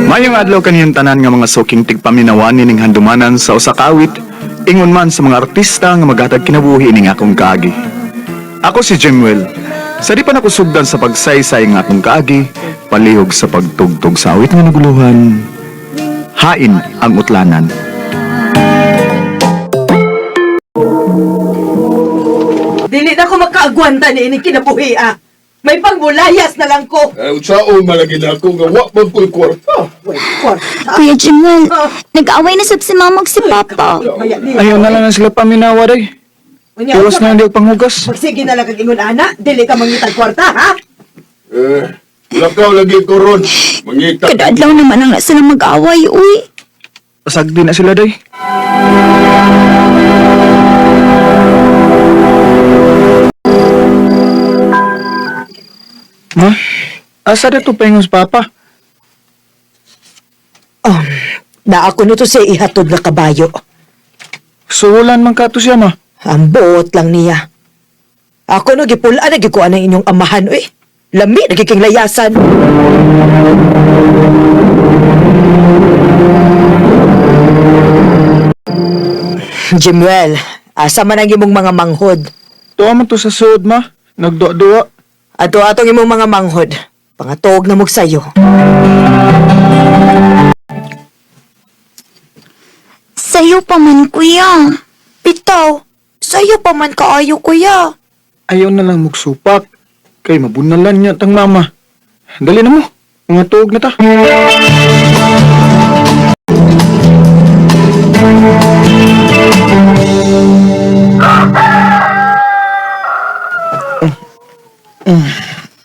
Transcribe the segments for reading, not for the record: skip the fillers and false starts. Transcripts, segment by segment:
Mayong adlaw kaniyang tanan nga mga suking tigpaminawan nining handumanan sa usa ka awit, ingon man sa mga artista nga maghatag kinabuhi ining akong kaagi. Ako si Jimuel. Sa di pa nakusugdan sa pagsaysay nga akong kaagi, palihog sa pagtugtog sa awit nga naguluhan, hain ang utlanan. Dili na ko makaagwanta ni ining kinabuhi ah. May pangmulayas na lang ko. Eh, unsaon malagi na ako nga wa man ko'y kwarta. Uy, kwarta. Kuya Jimuel, nag-away na sab si mama ug si papa. Maya, di. Ayaw na lang na sila paminawa day. Unya, Iwas na hindi og panghugas. Magsige na lang kag ingon ana, dili ka mangitag kwarta ha. Eh, lakaw lagi ko ron. Mangita. Kada adlaw naman ang na sila mag-away, uy. Pasagdi na sila day. Ma, asa na to paingon sa papa? Um, na ako nito sa ihatod na kabayo. Sulan man ka to siya, ma. Ang buot lang niya. Ako no gipul-an na gikuan ang inyong amahan uy. Lami nagiging layasan. Jimuel, asa man ang imong mga manghod? Tuwa man to sa suod, ma. Nagduwa-duwa. Ato atong imong mga manghod. Pangatuog na mog sayo. Sayo pa man, kuya. Bitaw, sayo pa man kaayo, kuya. Ayaw na lang mugsupak. Kay mabunalan niya tang mama. Dali na mo. Mga tuog na ta.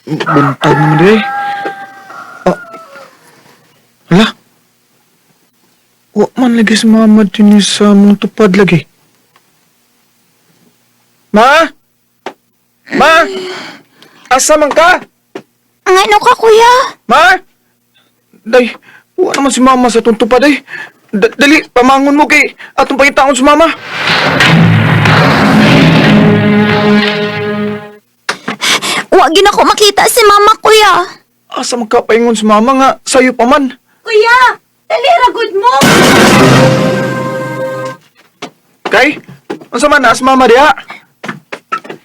Buntag naman di. Oh. Hala. Wa man lagi si mama din sa mong tupad lagi. Ma? Ma? Asa man ka? Ang ano ka, kuya? Ma? Day, wa naman si mama sa itong tupad eh. Dali, pamangon mo kay atong pangitaon sa mama. Wa gid ako makita si mama, kuya. Asa man ka paingon sa mama nga sayo pa man. Kuya, dali ra gud mo. Kay, unsa man na sa mama diha?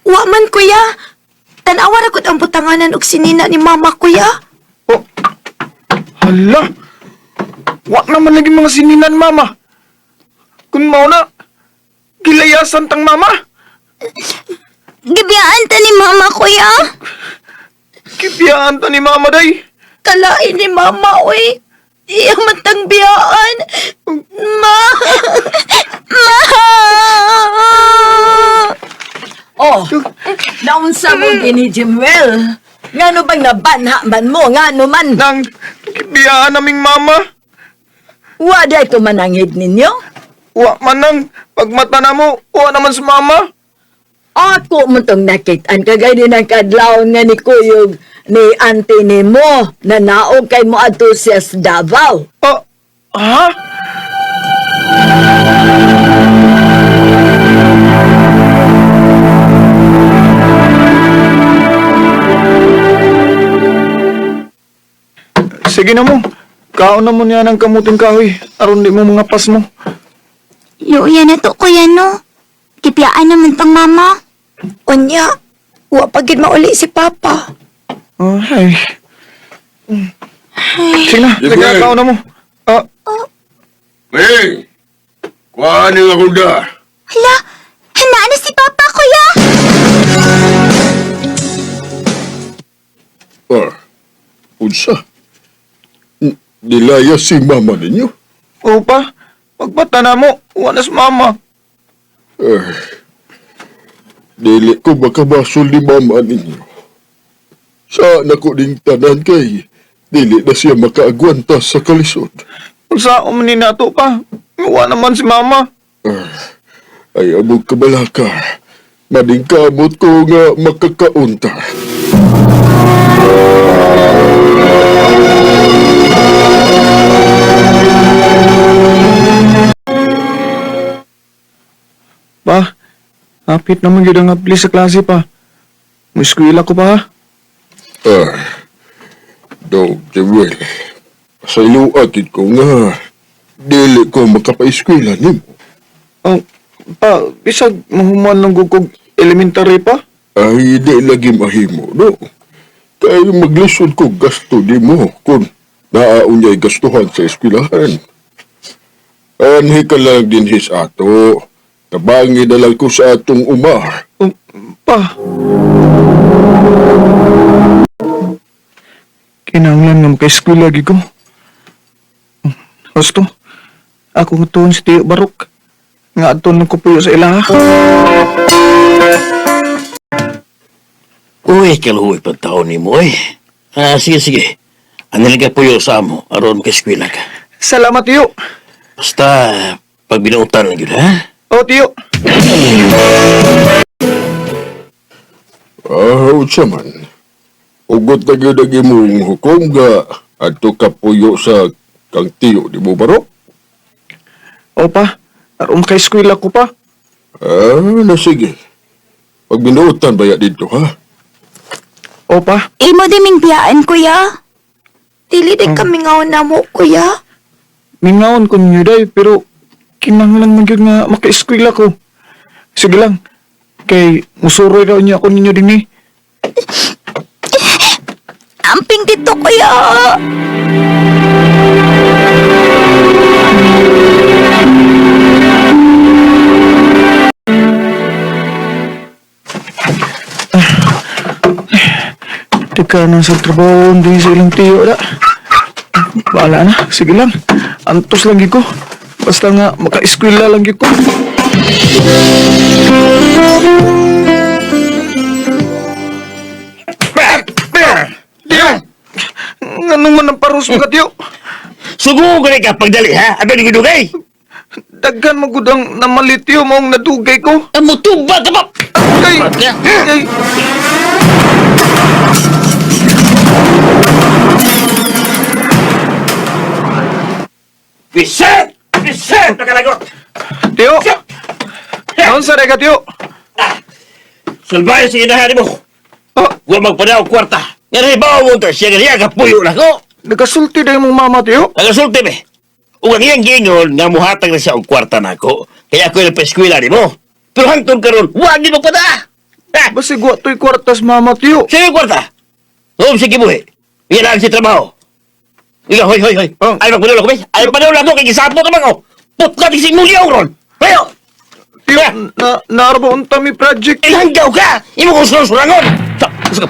Wa man, kuya. Tan-awa ra gud ang butanganan og sinina ni mama, kuya. Oh. Hala. Wa naman lagi mga sininan mama. Kun mao na gilayasan tang mama. Gibiyaan ta ni mama, kuya. Gibiyaan ta ni mama day. Kalain ni mama, uy. Iya man tang biyaan. Ma! Ma! Oh, naunsa mo gini Jimuel? Ngano bang nabanha man mo? Ngano man? Nang gibiyaan naming mama. Wa day ko manangid ninyo? Wa man nang pagmata na mo, wa naman si mama. Ako mo tong nakitaan kagay din ang kadlawon nga ni Kuyog ni auntie nimo na naog kay mo adto siya sa Davao. Ah, ha? Sige na mo. Kaon na mo niya ng kamuting kahoy. Aron di mo mga pas mo. Luya na to, kuya, no? Gibiyaan naman tang mama. Unya, wa pa gid mauli si papa. Oh, ay. Sige na, sige na, Libre. kaon na mo. Ah, Ming! Kuhaan niyo akong da. Hala, hanaan na si papa, kuya! Ah, unsa? Nilaya si mama ninyo? opa, pagmata na mo, wa na si mama. Eh, dili ko makabasol ni mama ninyo. Sa nako ding tanan kay, dili na siya makaagwanta sa kalisod. Unsa man ni nato pa? Wa naman si mama. Ay, amog kabalaka. Madingkamot ko nga makakaunta. Pa, hapit naman gyud ang apply sa klase pa. Mueskwela ko pa ha. Ah, dog, Jewel. Pasayloa gid ko nga dili ko makapaeskwela nimo. Oh, pa, bisag mahuman lang gud kog elementary pa. Ay, di lagi mahimo, no? Kay maglisod ko gasto di mo kung naaon niya'y gastuhan sa eskwelahan. Anhi ka lang din his ato. Tabangi na lang ko sa atong uma. Oh, pa. Kinahanglan nga maka-eskwela gyud ko. Gusto. Ako tuon si Tiyo Barok. Nga aton ko puyo sa ilaha. Uy, kaluhoy pa taon ni mo, eh. Ah, sige, sige. Ano lang ka puyo sa amo, aron makaeskwela ka. Salamat, Tiyo. Basta, pag binuutan lang yun, ha? O, Tiyo. Ah, unsa man. Ugot na gyud ang imong hukom ga adto ka puyo sa kang tiyo di mo baro. O pa, aron maka-eskwela ko pa. Ah, na sige. Pag binuutan ba ya dito, ha? O pa, Imo di ming biyaan, kuya. Dili di kami ngaon na mo, kuya. Mingaon ko ninyo day, pero kinahanglan man gyud nga maka-eskwela ko. Sige lang, kay musuroy raw niya ako ninyo din eh. Amping dito, kuya. Teka na sa trabaho, hindi sa ilang tiyo na. Bahala na, sige lang. Antos lang gyud ko. Basta nga maka-eskwela lang gyud ko. Tiyo! Nganong man ang paros mo ka, Tiyo? Sugo ko ka pagdali, ha? Abi ni dugay. Daghan magud ang namalit, Tiyo, maong nadugay ko. Amo tuba ka pa. Ay! Ay! Bisit! Bisit! Nakalagot! Tiyo! Naon sa ka, Tiyo? Salbahe sa inahan mo. Oh, Wa magpanaw kwarta. Nga hibaw mo to siya nga ka puyo na ko. nagasulti na yung mama, Tiyo. Nagasulti be. Ug ang iyang giingon nga muhatag na siya og kwarta nako. Kaya ako yung eskwela nimo. Pero hangtod karon, wa gid magpada. Ha? Basig wa to'y kwartas, mama, Tiyo. Sino yung kwarta? Oo, sige buhi. Yan lang si trabaho. Ikaw, hoy, hoy, hoy. Oh. Ay, magpanulo ko, be. Ay, magpanulo ko, kay gisapot naman ko. Putla, tising muli ako ron. Hoy, Tiyo, na naarba unta mi project. ilanggaw ka! Imo kong surang-surangon! Sa, sa,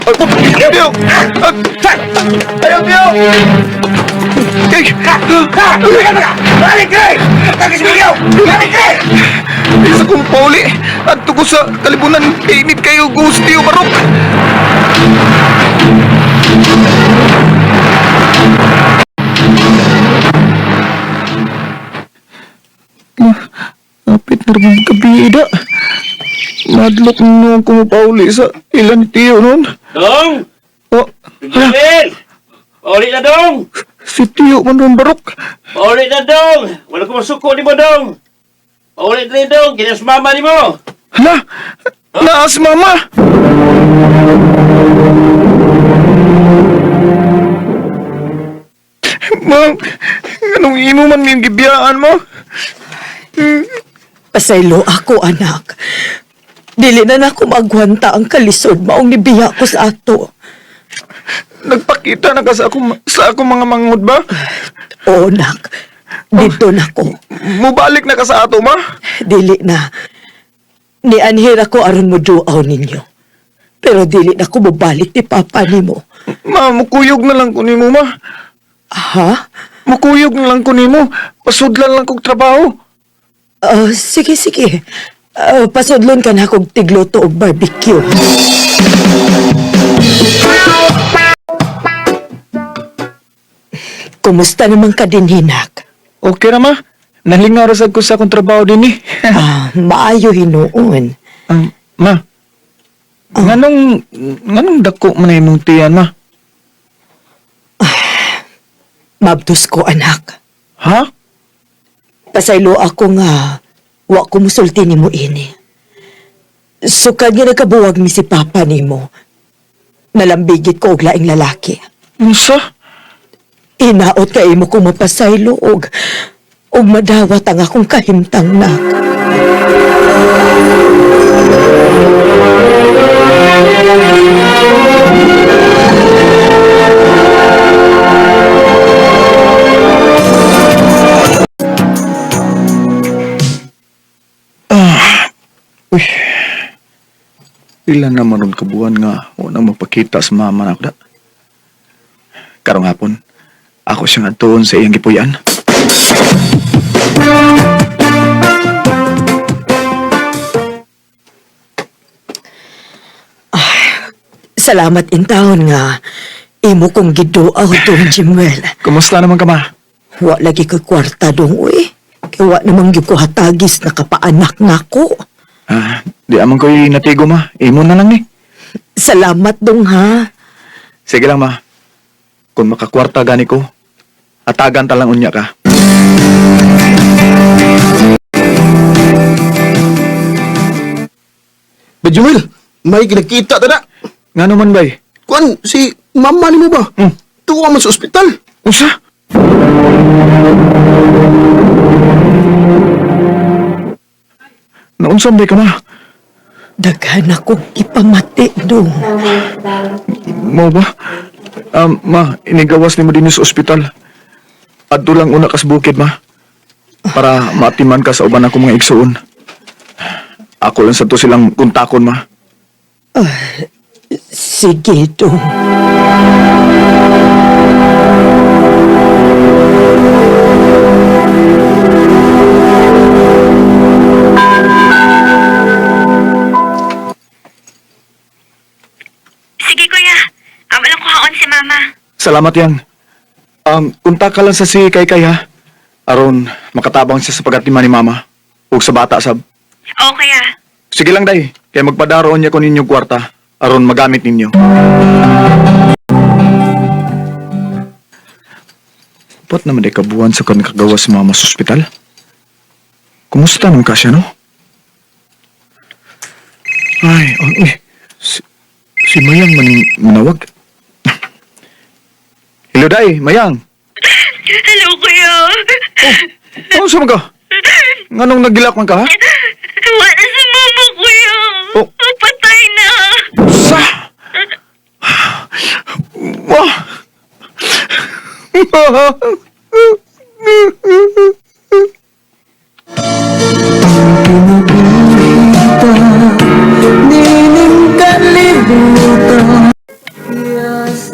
Tiyo! Ah, Ayaw, Tiyo! Ay! Balik kay! Kagismilyaw! Balik kay! Isa kong pauli. Adto ko sa kalibunan, init kayo, ghost, Tiyo Barok. Kapit na rin kabida. Madlok noon ko mapauli sa ilan ni Tiyo noon. Dong! Oh, hala, Jamil! Pauli na, Dong! si Tiyo man noon Barok. Pauli na, Dong! Wala ko masuko ni mo, Dong! Pauli na rin, Dong! Kinas mama ni mo! Hala, naas mama. Ma'am, anong imo man yung gibiyaan mo? Pasaylo ako, anak. Dili na nako maagwanta ang kalisod maong nibiya ko sa ato. Nagpakita na ka sa akong mga manghod ba? Oo, nak. Dito na ko. Mubalik na ka sa ato, ma? Dili na. Nianhir ako aron mo duaw ninyo. Pero dili na ko mobalik ni Papa nimo. Ma, mukuyog na lang ko nimo, ma. Ha? Mukuyog na lang ko nimo. Pasudlan lang kog trabaho. Ah, sige, sige. Ah, pasudlon ka na kog tigluto og barbecue. Kumusta naman ka din, Hinak? Okay na, ma. Nalingaw ra sad ko sa akong trabaho din eh. Ah, maayo hinuon. Ma. Nganong nganong dako man na imong tiyan, ma? Mabdos ko, anak. Ha? Pasaylo ako nga, wa ko musulti nimo ini. Sukad nga nagkabuwag mi si Papa nimo. Nalambigit ko og laing lalaki. Unsa? Inaot ka imo kong mapasaylo og madawat ang akong kahimtang nak. Uy. Ilan naman ron kabuan nga wala mapakita sa mama na ako da. Karong hapon, ako siyang adtuon sa iyang gipuy-an. Salamat intawon nga imo kong giduaw dong Jimuel. Kumusta naman ka, ma? Wa lagi ko'y kwarta dong uy. Kay wa namang gyud ko hatagis nakapaanak nako. Ah, di amang ko'y natigo, ma. Imo na lang ni. Salamat dong ha. Sige lang, ma. Kung makakwarta gani ko, atagan talang unya ka. Bajuel, may kinakita ta na. Nga naman, bay? Kuan, si mama ni mo ba? Hmm. Tuwa man sa ospital. Unsa? Naunsa bay ka, ma? Daghan akong ipamati dong. Mo ba? Ma, inigawas ni mo din sa ospital. Adto lang una kas bukid, ma. Para maatiman ka sa uban akong mga igsuon. Ako lang sa to silang kontakon, ma. Sige dong. Sige, kuya. Amo lang kuhaon si mama. Salamat, Yang. Kontak ka lang sa si Kaykay, ha? Aron, makatabang siya sa pagatiman ni Mama. Ug sa bata, sab. Oo, kuya. Sige lang, day. Kaya magpadaroon niya ko ninyong kwarta. Aron magamit ninyo. Ba't naman ay kabuhan sa kan kagawa sa mama sa ospital? Kumusta naman ka siya, no? Ay, oh, uy. Si Mayang man manawag. Hello, day. Mayang. Hello, kuya. Ano sa mga? Nganong nagilak man ka, ha? Wala si mama, kuya. Oh. Patay na. Sa! Wah!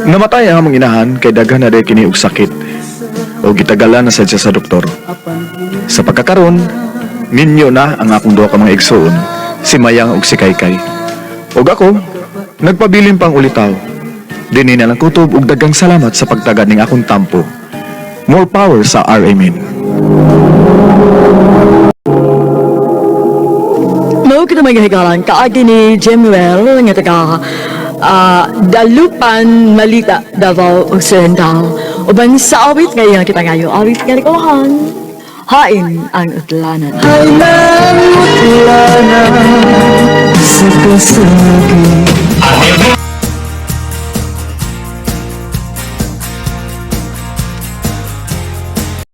Namatay ang among inahan kay daghan na kini og sakit o gitagalan na sad siya sa doktor. Sa pagkakaron, minyo na ang akong duha ka mga igsoon, si Mayang ug si Kaykay. Ug ako, nagpabilin pang ulitaw. Dinhi na lang kutob ug daghang salamat sa pagtagad ning akong tampo. More power sa RA Min. Mao kita mga higalan kaagi ni Jemuel nga taga Dalupan, Malita, Davao Occidental. Uban sa awit nga iyang kita ngayo, awit nga likuhan. Hain ang utlanan. Sa kasagi.